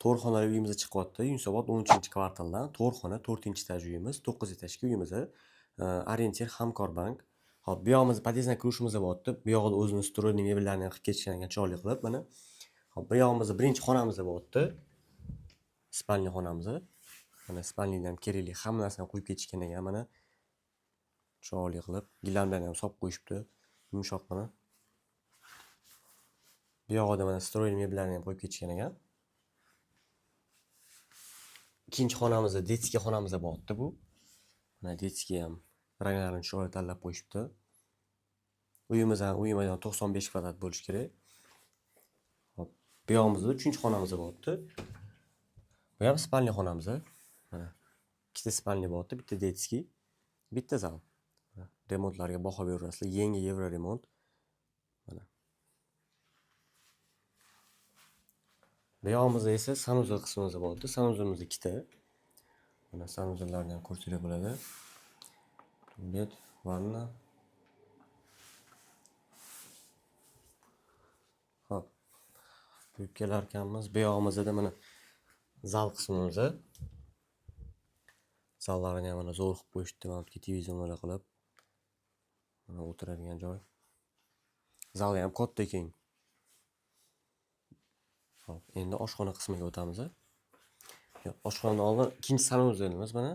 To'rt xonali uyimiz chiqyapti. Yunusobod 13-kvartaldan 4 xona, 4-etaj uyimiz, 9 etajga uyimiz. Ориентир Hamkorbank. Hop, bu yog'imiz podyezddan kirishimiz bo'lyapti. Bu yog'ida o'zini встроенный mebellarni ham qilib ketishgan ekan chiroyli qilib mana. Hop, bu yog'imizda birinchi xonamiz bo'lyapti. Спальня xonamiz. Mana, спальня da ham kerakli hamma narsani qo'yib ketishgan ekan mana. Chiroyli qilib gilamlarni ham solib qo'yishibdi. Yumshoq mana. Bu yog'ida mana встроенный mebellarni ham qo'yib ketishgan ekan. Ikkinchi xonamizda детский xonamiz bo'lyapti bu. Mana, детский ham ranglarini chiroyli tanlab qo'yishibdi. Uyimiz ham, uy maydoni 95 kvadrat bo'lishi kerak. Hop, bu yog'imizda uchinchi xonamiz bo'lyapti. Bu ham спальня xonamiz. Mana, ikkita спальня bo'lyapti, bitta детский, bitta zal. Remontlarga baho beraverasizlar. Yangi евроремонт. Mana. Bu yog'imizda esa санузел qismimiz bo'lyapti. Санузел imiz ikkita. Mana, санузел larni ham ko'rsanglar bo'ladi. Tualet, vanna. Hop. Qo'yib kelarkanmiz. Bu yog'imizda mana zal qismimiz. Zallarini ham mana zo'r qilib qo'yishibdi. Mana bu televizorlar qilib. Mana, o'tiradigan joy. Zali ham katta, keng. Hop, endi oshxona qismiga o'tamiz. Yo'q, oshxonadan oldin ikkinchi санузел imiz mana.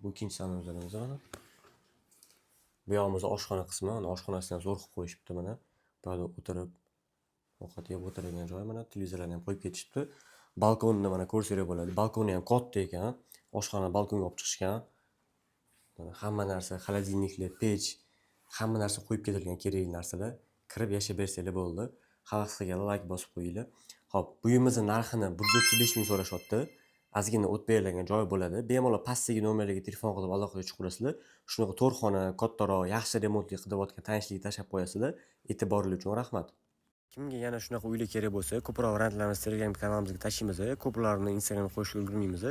Bu ikkinchi санузел imiz mana. Bu yog'imizda oshxona qismi, mana, oshxonasini ham zo'r qilib qo'yishibdi mana. Bu yerda o'tirib ovqat yeb o'tiradigan joy mana, televizorlarni ham qo'yib ketishibdi. Balkonni mana ko'rsanglar bo'ladi. Balkoni ham katta ekan. Oshxona balkonga olib chiqishgan. Mana, hamma narsa, холодильник lar, pech, hamma narsa qo'yib ketilgan kerakli narsalar. Kirib yashab bersanglar bo'ldi. Havas qilganlar layk bosib qo'yinglar. Hop, bu uyimizni narxini 135 000 so'rashyapti. Ozgina o't beriladigan joyi bo'ladi. Bemalol pastdagi nomerlarga telefon qilib aloqaga chiqaverasizlar. Shunaqa to'rt xona, kattaroq, yaxshi remontli qidirayotgan tanishlarga tashlab qo'yasizlar. E'tiboringiz uchun rahmat. Kimga yana shunaqa uylar kerak bo'lsa, ko'proq variantlarimizni Telegram kanalimizga tashlaymiz. Ko'plarini Instagramga qo'yishga ulgurmaymiz.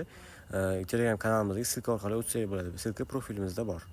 Telegram kanalimizga ссылка orqali o'tsak bo'ladi. Ссылка profilimizda bor.